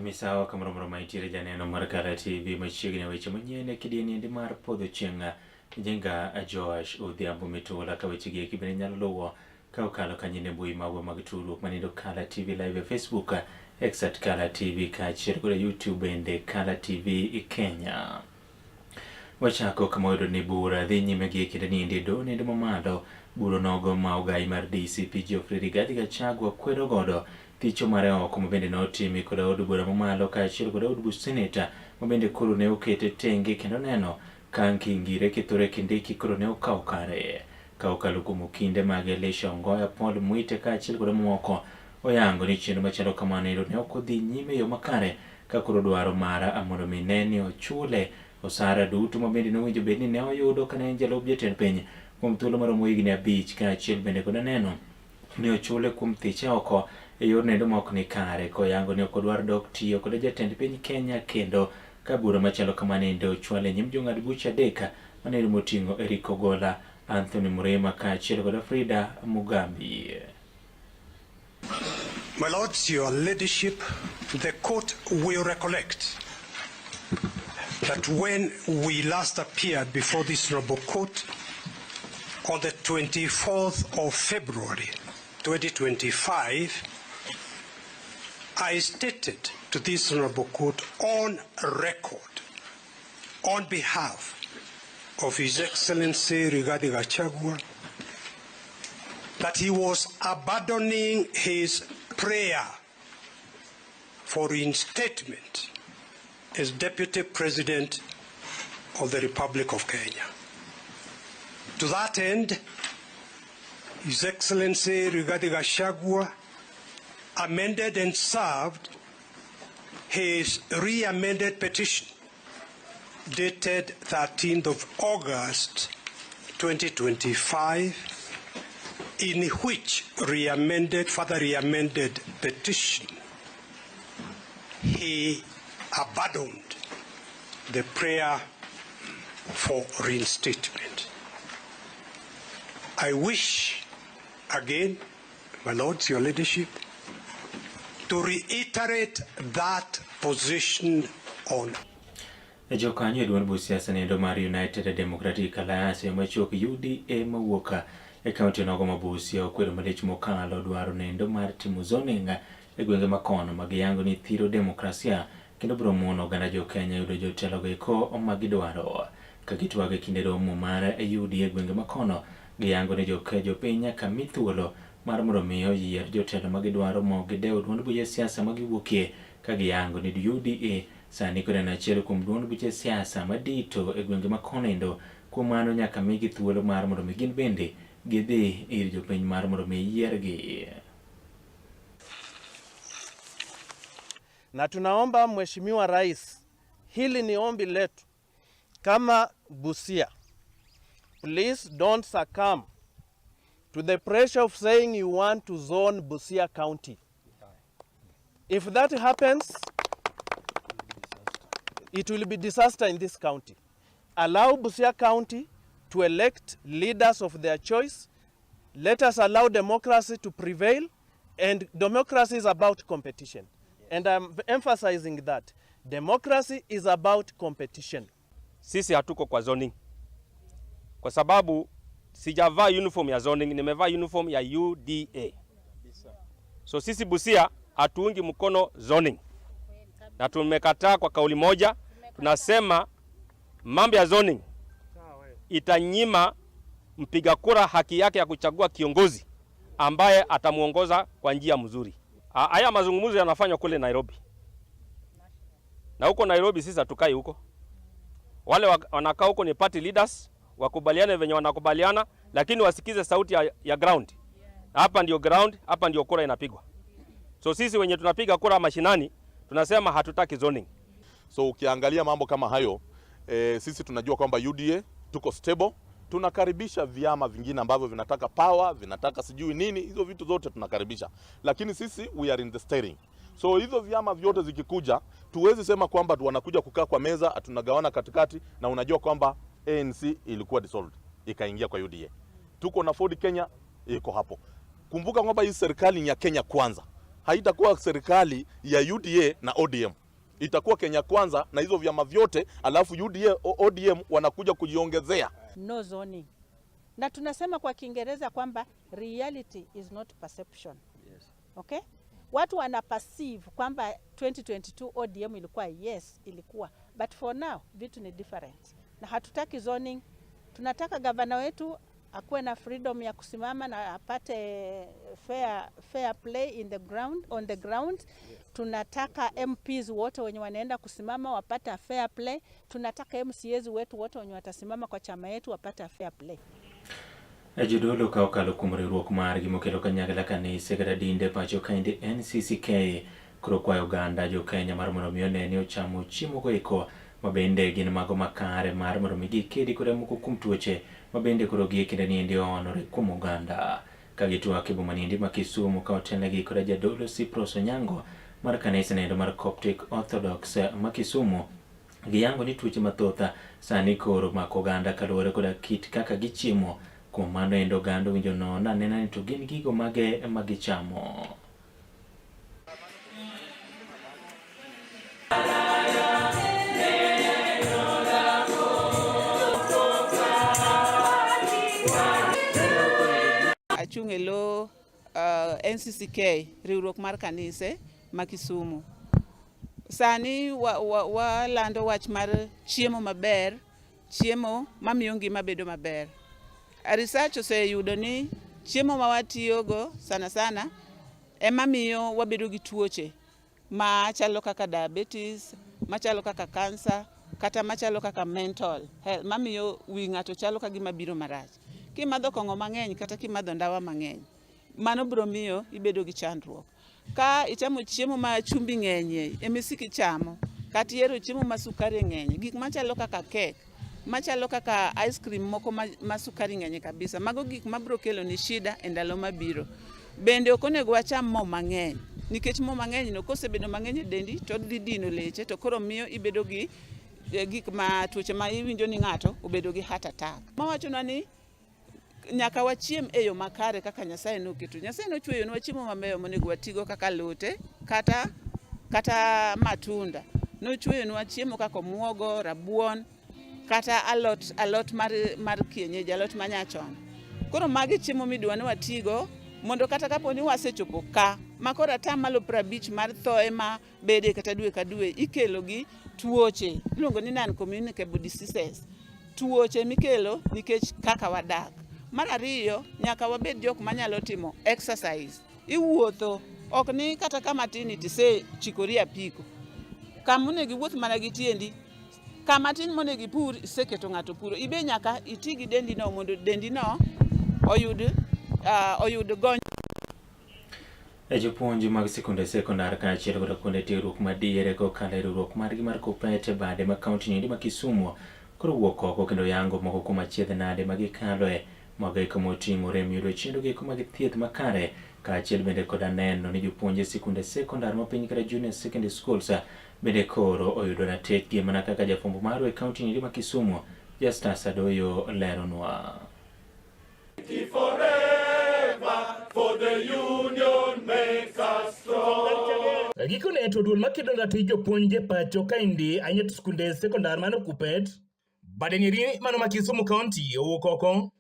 Misawa kamoro moro ma intiere janeno mar Kala TV machiegni weche manyien e kidieny endi mar podho chieng' Nyinga Joash Odhiambo Mitula ka weche gi eki bende nyalo luwo ka okalo kanyo e mbui magwa mag tudruok manindo Kala TV Live e Facebook, X at Kala TV kaachiel kod YouTube bende Kala TV Kenya. Wachako kama wayudo ni bura dhi nyime gi kinde ni endi doho nindo mamalo buro nogo ma ogai mar DCP Geoffrey Rigathi Gachagua kwedo godo thicho mare oko ma bende notimi koda od bura mamalo kaachiel kod od buch seneta ma bende koro ne okete tenge kendo neno ka Ngire Kithure Kindiki koro ne okawo kare ka okalo kuom okinde mag Elisha Ongoya, Paul Mwite kaachiel kod mamoko oyango ni chenro machalo kamano ero ne ok odhi nyime e yo makare ka koro dwaro mara mondo mi ne ni ochule osara duto ma bende nowinjo bed ni ne oyudo kane en jalup jatend piny kuom thuolo maromo higni 5 kaachiel bende kod neno ni ochule kuom thiche oko e yor nendo ma ok ni kare koyango ni ok odwar dok tiyo kod jatend piny Kenya kendo ka bura machalo kamano endo ochwal e nyim jong'ad buche 3 maneno moting'o Eric Ogola, Anthony Mrema kaachiel kod Frida Mugambi. My Lords, your ladyship, the court will recollect that when we last appeared before this noble court on the 24th of February 2025, I stated to this honorable court on record, on behalf of His Excellency Rigathi Gachagua, that he was abandoning his prayer for reinstatement as Deputy President of the Republic of Kenya. To that end, His Excellency Rigathi Gachagua amended and served his re-amended petition dated 13th of August 2025, in which further re-amended petition, he abandoned the prayer for reinstatement. I wish again, my lords, your ladyship, to reiterate that position on. Jokanyo e duond buch siasa niendo mar United Democratic Alliance machuok UDA mawuok e kaunti nogo ma Busia okwedo malich mokalo dwaro nendo mar timo zoning e gwenge makono ma giyango ni thiro demokrasia kendo biro mono oganda jo Kenya yudo jotelo go eko ma gidwaro. Ka gitwag e kinde romo mar UDA e gwenge makono, giyango ni jopiny nyaka mi thuolo mar mondo mi oyier jotelo ma gidwaro ma ok gidewo duond buche siasa ma giwuokie, ka giyango ni UDA sani kod en achiel kuom duond buche siasa madito e gwenge makono endo. Kuom mano nyaka migi thuolo mar mondo mi gin bende gidhi ir jopiny mar mondo mi yiergi. Na tunaomba Mheshimiwa Rais, hili ni ombi letu kama Busia, please don't succumb to the pressure of saying you want to zone Busia County. If that happens, it will be disaster in this county. Allow Busia County to elect leaders of their choice. Let us allow democracy to prevail, and democracy is about competition. And I'm emphasizing that democracy is about competition. Sisi hatuko kwa zoning kwa sababu sijavaa uniform ya zoning, nimevaa uniform ya UDA. So sisi Busia hatuungi mkono zoning na tumekataa kwa kauli moja. Tunasema mambo ya zoning itanyima mpiga kura haki yake ya kuchagua kiongozi ambaye atamuongoza kwa njia mzuri. Haya mazungumzo yanafanywa kule Nairobi, na huko Nairobi sisi hatukai huko. Wale wanakaa huko ni party leaders, wakubaliane venye wanakubaliana, lakini wasikize sauti ya ground. Hapa ndio ground, hapa ndio kura inapigwa. So sisi wenye tunapiga kura mashinani tunasema hatutaki zoning. So ukiangalia mambo kama hayo, sisi tunajua kwamba UDA tuko stable. Tunakaribisha vyama vingine ambavyo vinataka power, vinataka sijui nini, hizo vitu zote tunakaribisha. Lakini sisi we are in the steering. So hizo vyama vyote zikikuja, tuwezi sema kwamba wanakuja kukaa kwa meza, tunagawana katikati, na unajua kwamba ANC ilikuwa dissolved, ikaingia kwa UDA. Tuko na Ford Kenya iko hapo. Kumbuka kwamba hii serikali ni ya Kenya kwanza. Haitakuwa serikali ya UDA na ODM, itakuwa Kenya Kwanza na hizo vyama vyote, alafu UDA ODM wanakuja kujiongezea. No zoning. Na tunasema kwa Kiingereza kwamba reality is not perception. Yes. Okay? Watu wana perceive kwamba 2022 ODM ilikuwa, yes, ilikuwa. But for now vitu ni different. Na hatutaki zoning. Tunataka gavana wetu akuwe na freedom ya kusimama na apate fair play in the ground, on the ground. Tunataka MPs wote wenye wanaenda kusimama wapate fair play. Tunataka MCAs wetu wote wenye watasimama kwa chama yetu wapate fair play. Jodolo ka okalo kuom riwruok margi mokelo kanyakla kanise kata dinde pacho kaendi NCCK koro kwayo oganda jo Kenya mar mondo mi one ni ochamo chiemo go eko mabende gin mago makare mar mondo mi gikedi koda moko kuom tuoche mabende koro gie kinde niendi oonore kuom oganda. Ka gitwak e boma niendi ma Kisumu ka otelnegi koda jadolo Cyprus Onyango mar kanisa noendo mar Coptic Orthodox ma Kisumu, giyango ni tuoche mathoth sani koro mako oganda kaluwore koda kit kaka gichiemo. Kuom mano endo oganda owinjo non anena ni to gin gigo mage ma gichamo. Achung' e lo NCCK, riwruok mar kanise ma Kisumu. Sani walando wach mar chiemo maber, chiemo mamiyo ngima bedo maber. Research oseyudo ni chiemo ma watiyogo sana sana ema miyo wabedo gi tuoche machalo kaka diabetes, machalo kaka cancer, kata machalo kaka mental health, mamiyo wi ng'ato chalo ka gima biro marach. Kimadho kong'o mang'eny kata kimadho ndawa mang'eny, mano biro miyo ibedo gi chandruok. Ka ichamo chiemo ma chumbi ng'enyie, emisiko ichamo, kata ihero chiemo ma sukari ng'enye, gik machalo kaka cake, machalo kaka ice cream moko ma sukari ng'enye kabisa, mago gik mabiro kelo ni shida e ndalo mabiro. Bende ok onego wacham mo mang'eny, nikech mo mang'eny no kosebedo mang'eny e dendi to dhi dino leche, to koro miyo ibedo gi gik ma tuoche ma iwinjo ni ng'ato obedo gi heart attack. Mawachonwa ni nyaka wachiem e yo makare kaka Nyasaye noketo. Nyasaye nochweyonwa chiemo mabeyo monego watigo kaka alote kata matunda. Nochweyonwa chiemo kaka omuogo, rabuon, kata alot mar kienyeji, alot manyachon. Koro magi chiemo midwa ni watigo mondo kata kapo ni wasechopo ka, ma koro atamalo 50 mar thoe ma bede kata dwe ka dwe ikelo gi tuoche iluongo ni non-communicable diseases, tuoche mikelo nikech kaka wadak. Mar ariyo, nyaka wabed jok manyalo timo exercise. Iwuotho, ok ni kata kama tin tise chikori apiko. Kama onego iwuoth mana gi tiendi, kama tin monego ipur, iseketo ng'ato puro. Ibe nyaka iti gi dendi no mondo dendi no oyud gony. Jopuonj mag sikunde sekondar kaachiel koda kuonde tiegruok madiere kokalo e riwruok margi mar KUPPET e bade ma kaunti niendi ma Kisumu koro wuok oko kendo yango moko kuom achiedh nade ma gikaloe mago eko moting'o rem yudo chenro gieko mag thieth makare kaachiel bende koda neno ni jopuonj e sikunde sekondar ma piny kata junior secondary schools bende koro oyudo ratechgi mana kaka jafwambo marwa e kaunti niendi ma Kisumu Justus Adoyo leronwa. Gikone to duol makedo ratich jopuonj e pacho kaendi ahinya to skunde sekondar mano KUPPET bade nieri mano ma Kisumu County owuok oko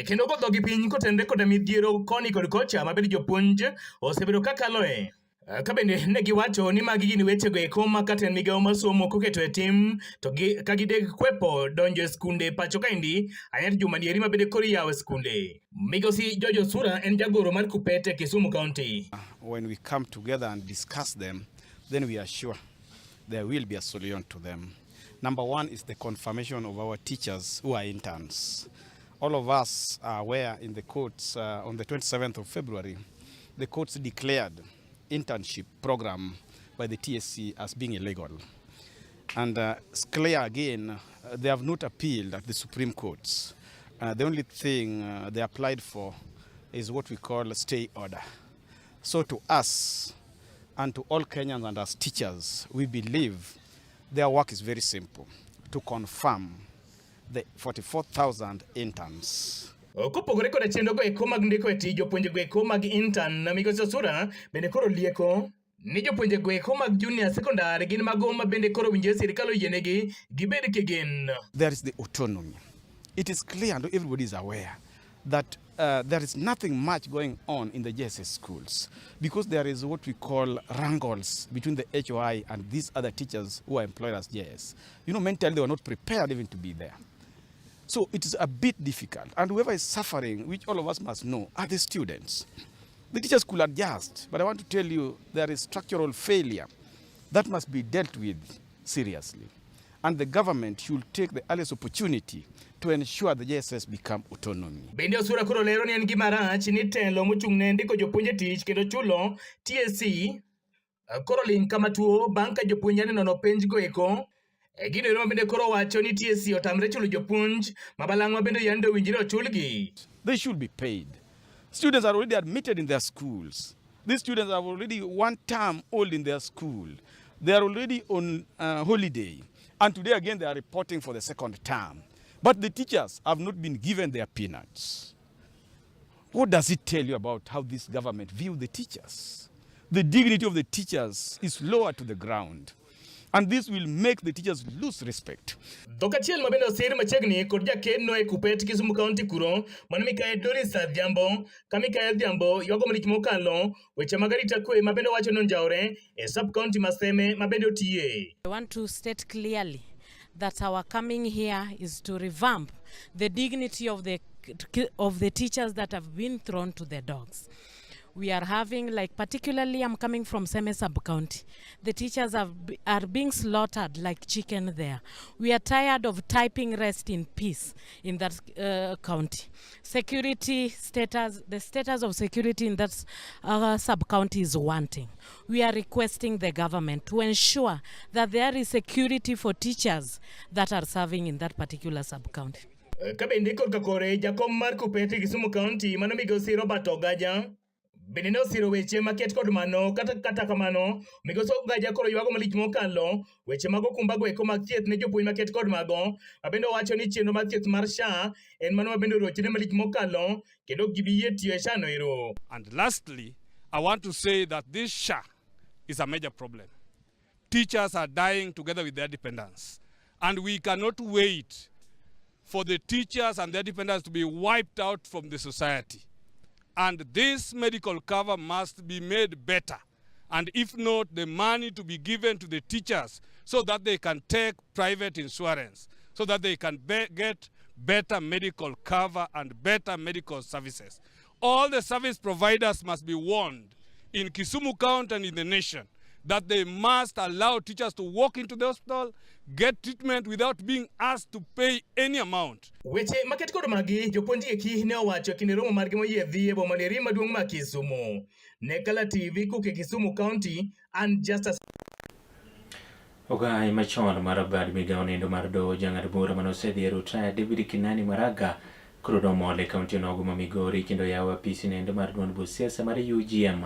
kendo go dhogi piny kotenre koda midhiero koni kod kocha ma bende jopuonj osebedo kakaloe. Ka bende ne giwacho ni magi gin wechego eko ma kata migawo mar somo koketo e tim to ka gidek kwepo donjo e skunde pacho kaendi ahinya to juma nieri ma bende koro iyawo e skunde. Migosi George Osura en jagoro mar KUPPET e Kisumu County. When we come together and discuss them, then we are sure there will be a solution to them. Number one is the confirmation of our teachers who are interns. All of us are aware in the courts on the 27th of February, the courts declared internship program by the TSC as being illegal. And it's clear again, they have not appealed at the Supreme Courts. The only thing they applied for is what we call a stay order. So to us and to all Kenyans and as teachers, we believe their work is very simple, to confirm the 44,000 interns. Kopogore koda chenrogo eko mag ndiko e tich jopuonjego eko mag intern na migosi Osura bende koro lieko ni jopuonjego eko mag junior secondary gin mago ma bende koro winjore sirikal oyienegi gibed kigin. There is the autonomy. It is clear and everybody is aware that there is nothing much going on in the JSS schools because there is what we call wrangles between the HOI and these other teachers who are employed as JS. You know, mentally they were not prepared even to be there. So it is a bit difficult. And whoever is suffering, which all of us must know, are the students. The teachers could adjust, but I want to tell you there is structural failure that must be dealt with seriously. And the government should take the earliest opportunity to ensure the JSS become autonomy. Bende Osura koro lero ni en gima rach ni telo mochung' ne ndiko jopuonj e tich kendo chulo TSC koro ling' kama tuo bang' ka jopuonj ane nono penj go eko. E gino ero ma bende koro wacho ni TSC otamre chulo jopuonj ma balang' ma bende yande owinjore ochulgi. They should be paid. Students are already admitted in their schools. These students are already one term old in their school. They are already on holiday. And today again they are reporting for the second term. But the teachers have not been given their peanuts. What does it tell you about how this government view the teachers? The dignity of the teachers is lower to the ground. And this will make the teachers lose respect. Dhok achiel ma bende osir machiegni kod jakeno e Kupet Kisumu County kuro mano mikayi Doris Adhiambo ka mikayi Adhiambo ywago malich mokalo weche mag arita kwe ma bende wacho ni onjawre e sub county ma Seme ma bende otiye. I want to state clearly that our coming here is to revamp the dignity of the teachers that have been thrown to the dogs. We are having, like, particularly I'm coming from Seme sub-county. The teachers are being slaughtered like chicken there. We are tired of typing rest in peace in that county. Security status, the status of security in that sub-county is wanting. We are requesting the government to ensure that there is security for teachers that are serving in that particular sub-county. Ka bende korka kore jakom mar Kupet Kisumu County mano migosi Robert Ogaja bende ne osiro weche maket kod mano kata kamano migosi Ogaja koro ywago malich mokalo weche mag okumba go eko mag thieth ne jopuonj maket kod mago ma bende owacho ni chenro mar thieth mar SHA en mano ma bende orochne malich mokalo kendo ok gibi yie tiyo e SHA no ero. And lastly, I want to say that this SHA is a major problem. Teachers are dying together with their dependents, and we cannot wait for the teachers and their dependents to be wiped out from the society. And this medical cover must be made better. And if not, the money to be given to the teachers so that they can take private insurance, so that they can get better medical cover and better medical services. All the service providers must be warned in Kisumu County and in the nation that they must allow teachers to walk into the hospital, get treatment without being asked to pay any amount. Weche maket kod magi jopuonj eki ne owacho e kinde romo margi moyiedhi e boma neri maduong' ma Kisumu. Ne Kala TV kuke Kisumu County and Justus. Ogai machon mar bad migawo nindo mar doho jang'ad bura manosedhi e rutaya David Kinani Maraga koro nomol e kaunti onogo ma Migori kendo yawo apisi nendo mar duond buch siasa mar UGM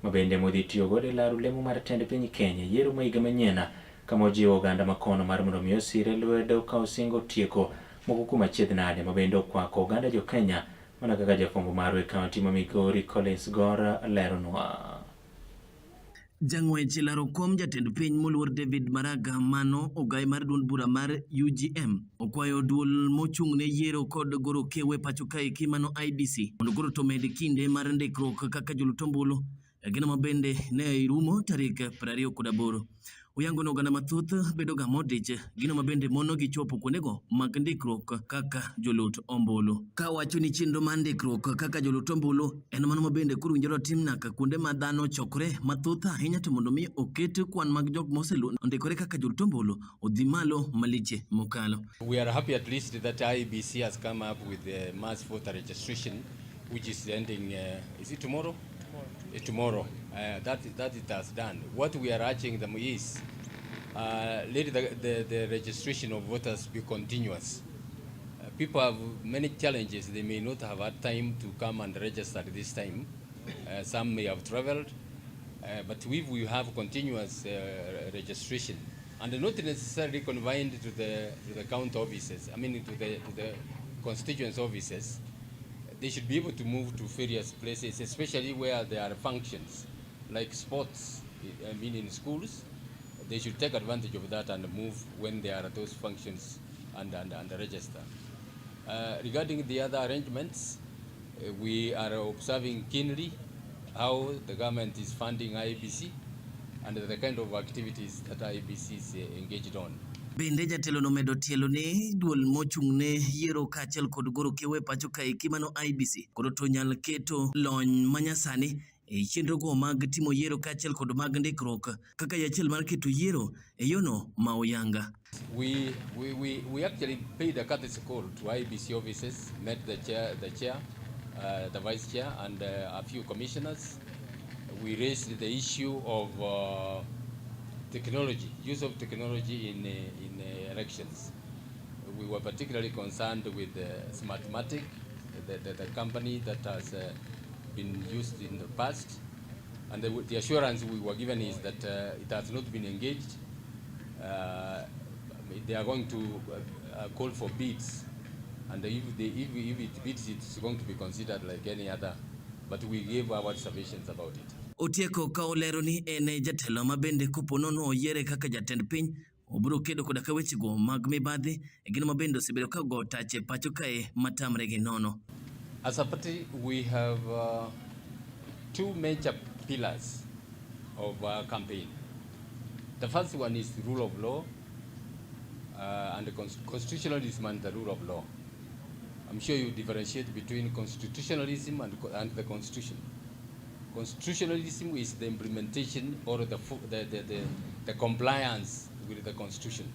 ma bende modhi tiyo godo e laro lemo mar tend piny Kenya yiero ma higa manyien kama ojiwo oganda makono mar mondo mi osire lwedo ka osingo tieko moko kuom achiedh nade ma bende okwako oganda jo Kenya mana kaka jafwambo marwa e kaunti ma Migori Collins Gora leronwa. Jang'wech laro kom jatend piny moluor David Maraga mano ogai mar duond bura mar UGM okwayo duol mochung' ne yiero kod goro kewe pacho kaeki mano IBC mondo koro to med kinde mar ndikruok kaka jolut ombulu gino ma bende ne rumo tarik 28. Oyango ni oganda mathoth bedo ga modich gino ma bende mono gi chopo kuondego mag ndikruok kaka jolut ombulu. Ka wacho ni chenro mar ndikruok kaka jolut ombulu en mano ma bende koro owinjore otim nyaka kuonde ma dhano ochokore mathoth ahinya to mondo mi oket kwan mag jok mosendikore kaka jolut ombulu odhi malo maliche mokalo. We are happy at least that IEBC has come up with the mass voter registration, which is ending, is it tomorrow? Tomorrow. That it has done. What we are urging them is let the registration of voters be continuous. People have many challenges. They may not have had time to come and register this time. Some may have traveled, but if we have continuous registration, and not necessarily confined to the county offices, I mean to the constituents offices, They should be able to move to various places, especially where there are functions, like sports, I mean in schools. They should take advantage of that and move when there are those functions and register. Regarding the other arrangements, we are observing keenly how the government is funding IEBC and the kind of activities that IEBC is engaged on. Bende jatelo no medo tielo ne duol mochung' ne yiero kaachiel kod goro kewe e pacho kaeki mano IEBC koro to nyal keto lony manyasani e chenrogo mag timo yiero kaachiel kod mag ndikruok kaka yo achiel mar keto yiero e yono ma oyanga. We actually paid a courtesy call to IEBC offices, met the chair, the vice chair, and a few commissioners. We raised the issue of technology, use of technology in elections. We were particularly concerned with Smartmatic, the company that has been used in the past. And the assurance we were given is that it has not been engaged. They are going to call for bids, and if it bids, it's going to be considered like any other. But we gave our reservations about it. Otieko ka olero ni en e jatelo ma bende kopo nono oyiere kaka jatend piny obiro kedo koda ka wechego mag mibadhi e gino ma bende osebedo ka go tach e pacho kae matamre gi nono. As a party, we have two major pillars of our campaign. The first one is the rule of law and the constitutionalism and the rule of law. I'm sure you differentiate between constitutionalism and the constitution. Constitutionalism is the implementation or the compliance with the constitution.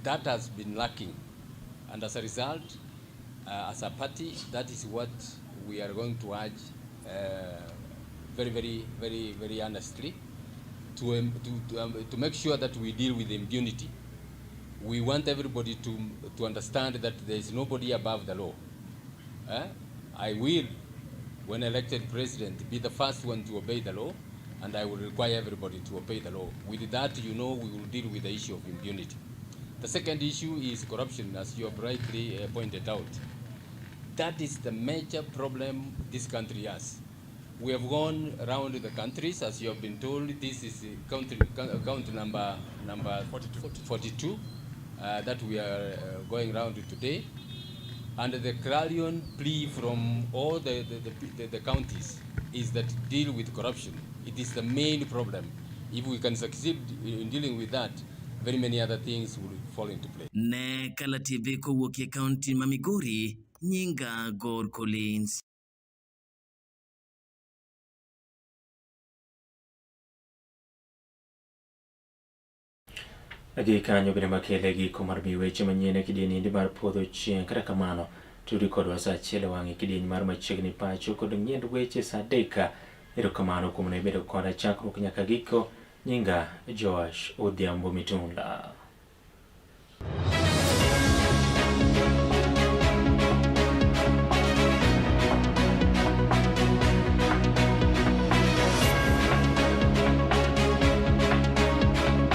That has been lacking. And as a result, as a party, that is what we are going to urge very, very, very, very honestly to make sure that we deal with impunity. We want everybody to understand that there is nobody above the law. Eh? I will, when elected president, be the first one to obey the law, and I will require everybody to obey the law. With that, we will deal with the issue of impunity. The second issue is corruption, as you have rightly pointed out. That is the major problem this country has. We have gone around the countries, as you have been told. This is country number 42, 42 that we are going around today. And the clarion plea from all the counties is that deal with corruption. It is the main problem. If we can succeed in dealing with that, very many other things will fall into place. Ne Kala TV kowuok e kaunti ma Migori, nyinga Gor Collins. Gi kanyo bende makele giko mar miyo weche manyien e kidieny mar podho chieng'. Kata kamano, tudi kodwa sa 1 e wang'e kidieny mar machiegni pacho kod ng'iend weche sa 3. Erokamano kuom ne bedo koda chakruok nyaka giko. Nyinga Joash Odhiambo Mitunda.